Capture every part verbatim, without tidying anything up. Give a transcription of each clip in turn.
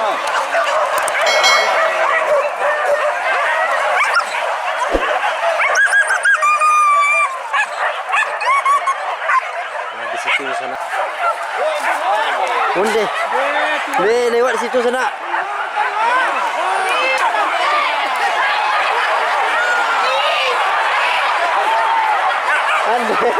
Nah, di situ sanak. Ondeh. Be, lewat situ sanak. Ondeh.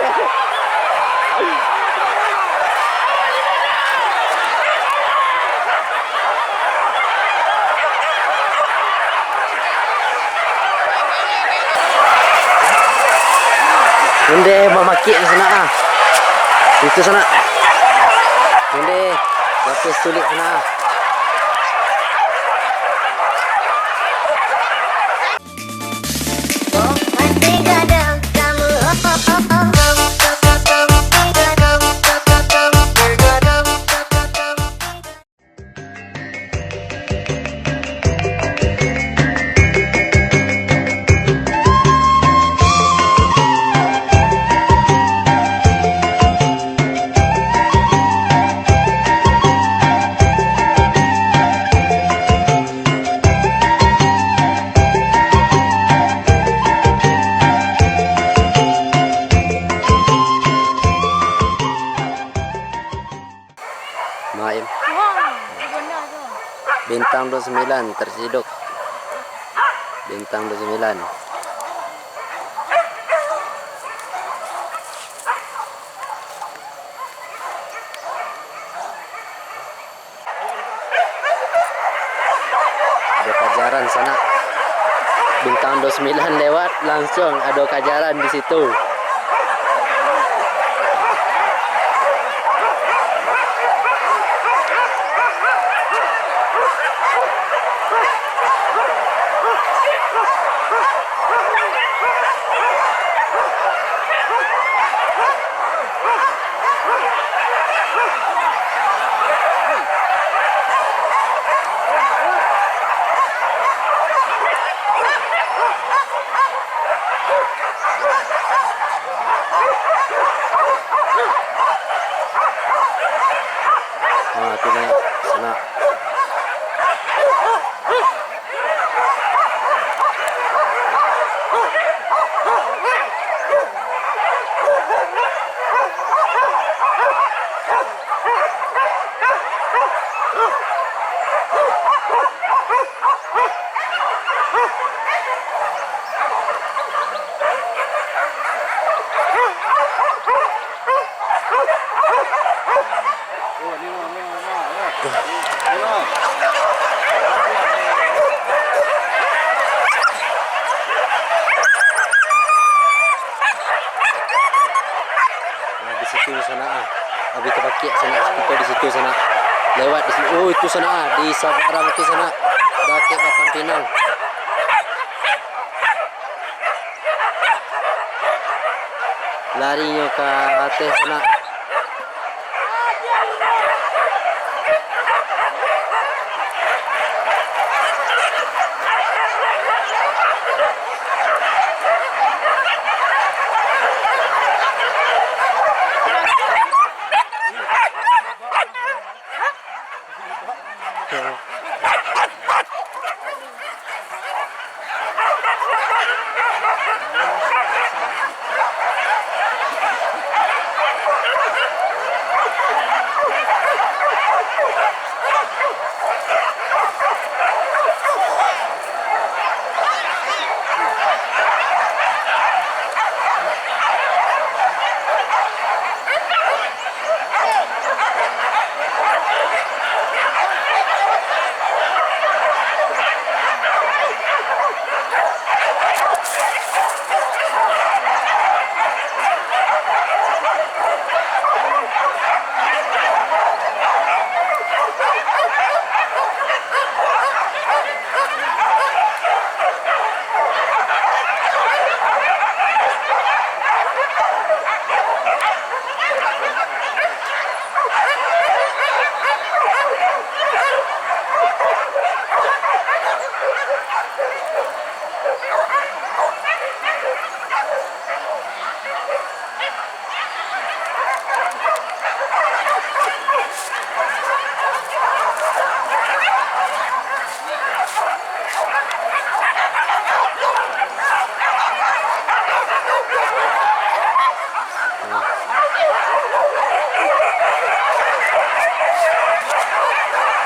Ondeh, mamakik sanak ah. Itu sanak. Ondeh, lapis sulik sanak ah. Main. Bintang dua sembilan terciduk. Bintang dua sembilan. Ado kajaran sanak. Bintang dua sembilan lewat, langsung ado kajaran di situ. Nah, tu naik sanak. Nah, di situ sanak ah. Abih tapakiak sanak, kito di situ sanak. Lewat di situ. Oh, itu sanak ah, di sabarang tu sanak. Dakek Batang Pinang. Larinyo ka ateh sanak.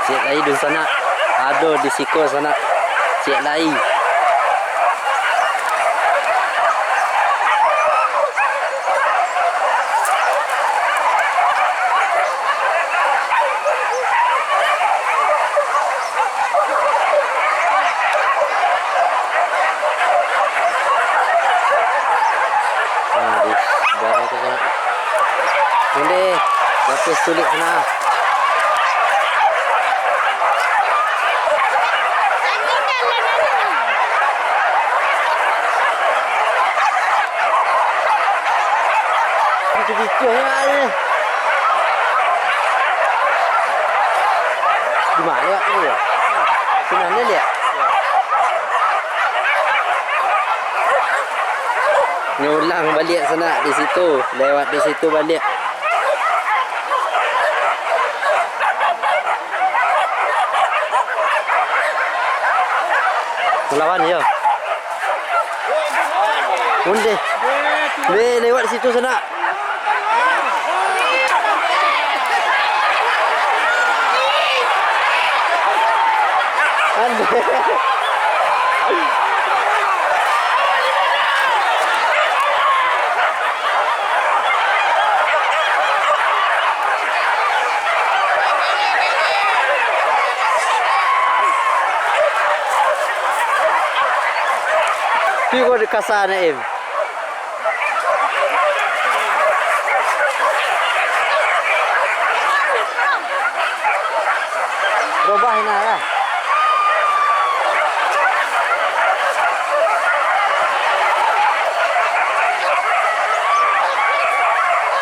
Ciek lai dunsanak. Ado di siko sanak. Ciek lai. Nah, di sebarang tu sanak. Ondeh, lapis sulik sanak. Itu-itu aja. Di mana ya? Itu ya? Senang dia lihat. Nyo ulang baliak sanak di situ, lewat di situ baliak. Melawan yo. Ondeh. Be, lewat situ sanak. Ondeh. Piro dek kasa, Naim? Robah ina lah.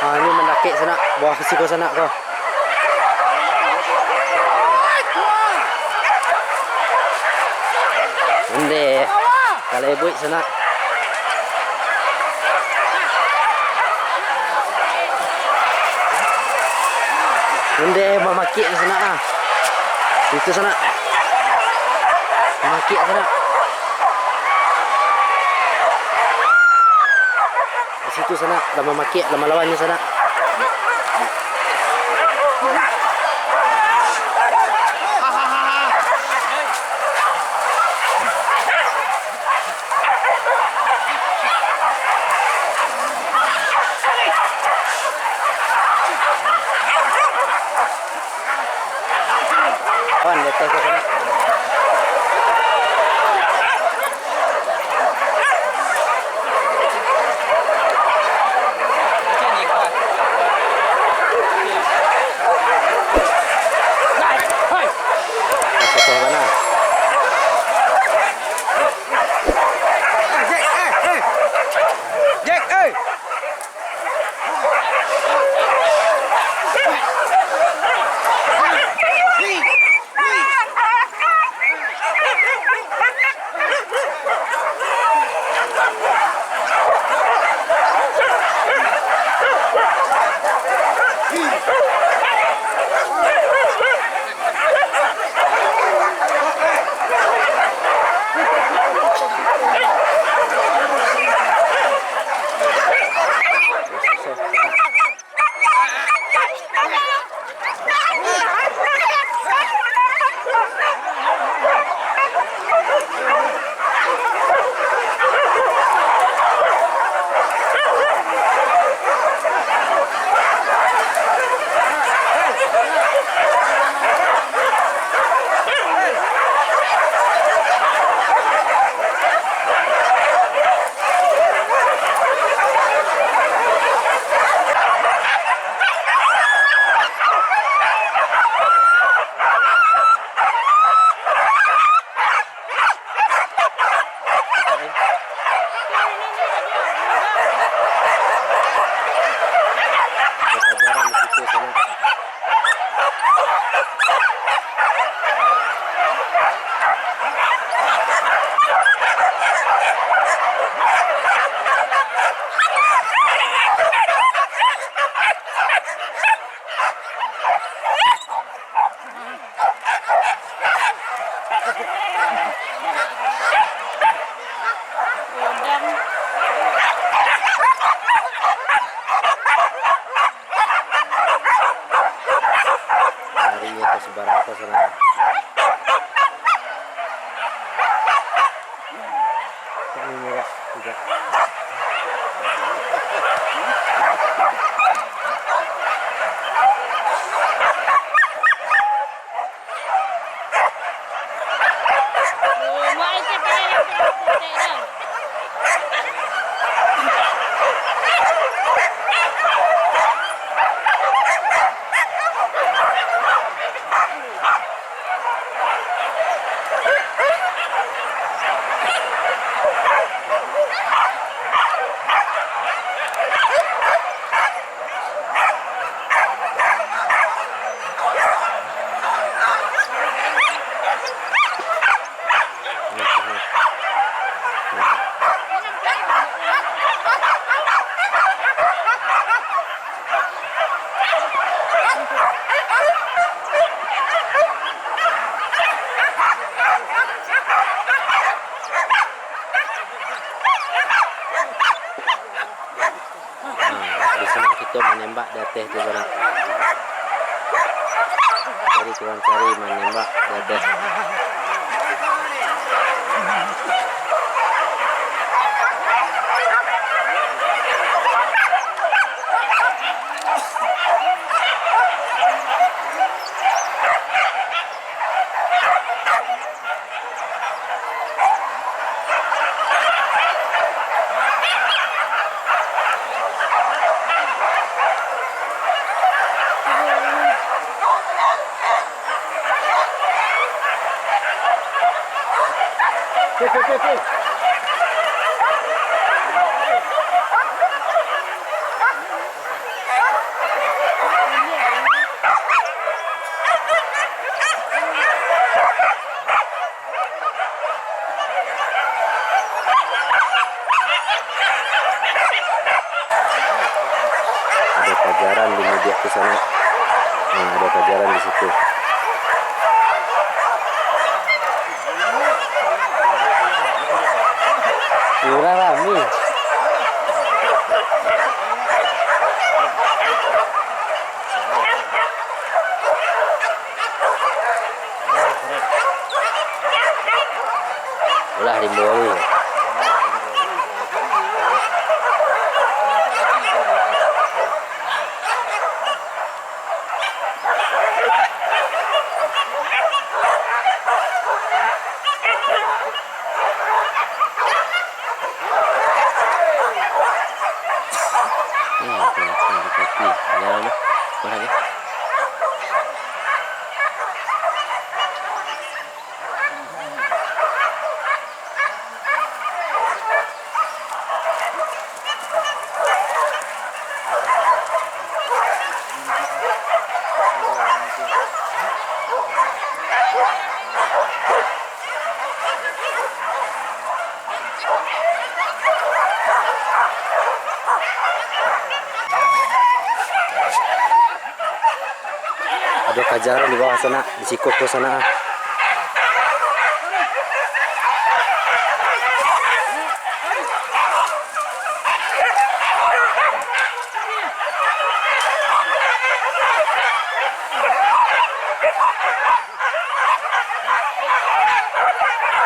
Ah, ini mandakek sanak, bawah siko sanak ko. Ondeh. Kalau buik sanak. Ondeh, mamakik sanak ah. Itu sanak. Mamakik sanak. Di situ sanak, lah mamakik, lah malawan nyo sanak. Wan, di ateh tu sanak. Susah bana. Jack, eh, eh. Jack, eh. Lari ya, Sabarang ko sanak. Ini merah juga. Nah, di sini kito manembak di ateh tu, sanak. Jadi, urang cari manembak di ateh. Ado pajaran di mudiak tu sanak. Nah, ado pajaran di situ. Urang rami. Ulah rimbo ni. Ado kajaran di bawah sanak, di siko ko sanak.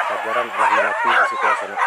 Kajaran lah manapi di siko sanak.